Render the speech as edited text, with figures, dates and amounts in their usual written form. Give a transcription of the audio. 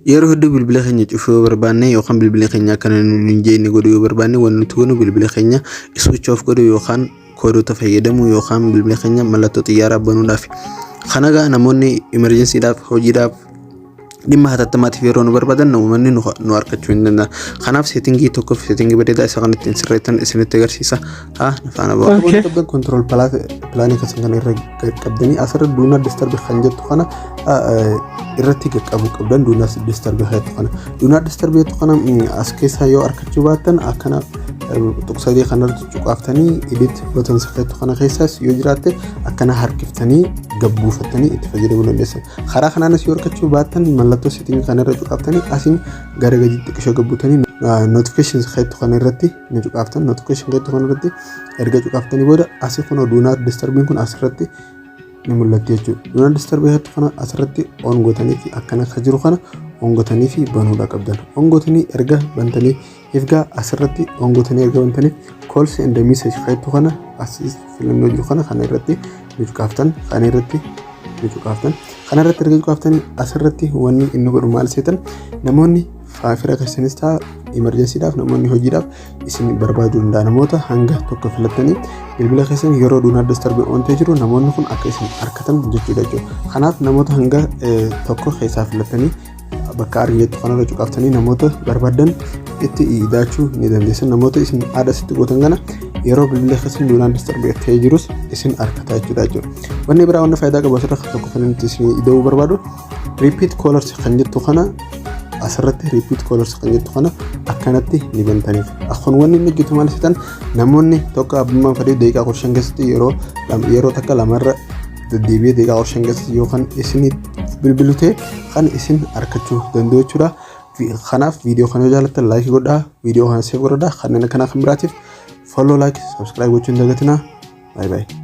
Yeroo hedduu bilbila keenya cufuu yoo barbaanne yookaan bilbila keenya akka nu hin jeeqne godhuu yoo barbaanne, wanti nuti goonu bilbila keenya switch off godhuu yookaan koodota fayyadamuu yookaan bilbila keenya mallattoo xiyyaaraa banuudhaaf. Kana egaa namoonni emergencydhaaf, hojiidhaaf, dhimma hatattamaatiif yeroo nu barbaadan namoonni nu argachuu hin danda'an. Kanaaf settingii tokkoof settingii bareedaa isa kan ittiin sirreessan isinitti agarsiisa. Haa na faana bu'aa. Okay. Wanti qabdan control panelii keessan kana irra qabdanii asirra "Do not disturb" kan jettu kana irratti qaqqabuu qabdan. "Do not disturb" jettu kana, "Do not disturb" jettu kana as keessaa yoo argachuu baattan, akkana tuqsadii kanarratti cuqaaftanii "edit buttons" jettu kana keessaas yoo jiraatte akkana harkiftanii gabbuufattanii itti fayyadamuu dandeessan. Karaa kanaanis yoo argachuu baattan, mallattoo settingii kana irra cuqaaftanii asiin gara gadiitti xiqqishoo gabbuutanii "notifications" jettu kana irratti ni cuqaaftan. Notification jettu kana irratti erga cuqaaftanii booda asii kun "Do not disturbiin" kun asirratti ni mul'atti jechuudha. "Do not disturb" jettu kana asirratti on gootanii fi akkana akka jiru kana on gootanii fi banuudha qabdan. On gootanii erga bantanii ifgaa asirratti on gootanii erga bantanii "calls and message" jettu kana asii filannoo jiru kana irratti ni cuqaaftan. Kana irratti ni cuqaaftan. Kana irratti erga cuqaaftanii asirratti wanni inni godhu maal seetan? Namoonni fira keessanis ta'a, emergencydhaaf, namoonni hojiidhaaf isin barbaaduu danda'a. Namoota hanga tokko filattanii bilbila keessan yeroo "Do not disturb" on ta'ee jiru namoonni kun akka isin argatan jechuudha jechuudha. Kanaaf namoota hanga tokko keessaa filattanii bakka argattu kanarra cuqaaftanii namoota barbaadan itti idaachuu ni dandeessan. Namoota isin aada sitti gootan kana yeroo bilbila keessan "Do not disturb" ta'ee jirus isin argata jechuudha jechuudha. Wanni biraa, wanni faayidaa qabu asirra tokko kan inni isin ida'uu barbaadu, "repeat callers" kan jettu kana, asirratti "repeat callers" kan jettu kana akkanatti ni bantaniif. Akkuma wanni inni hojjetu maal seetan? Namoonni tokko abbummaan fedhii daqiiqaa 15 keessatti yeroo takka lamarra deddeebi'ee daqiiqaa 15 keessatti yookaan isin bilbilu ta'e kan isin argachuu danda'u jechuudha. Kanaaf viidiyoo kana yoo jaallattan like godhaa, viidiyoo kana save godhadhaa, kanneen akkanaa kan biraatiif follow, like, subscribe gochuu hin dagatinaa. Bye bye.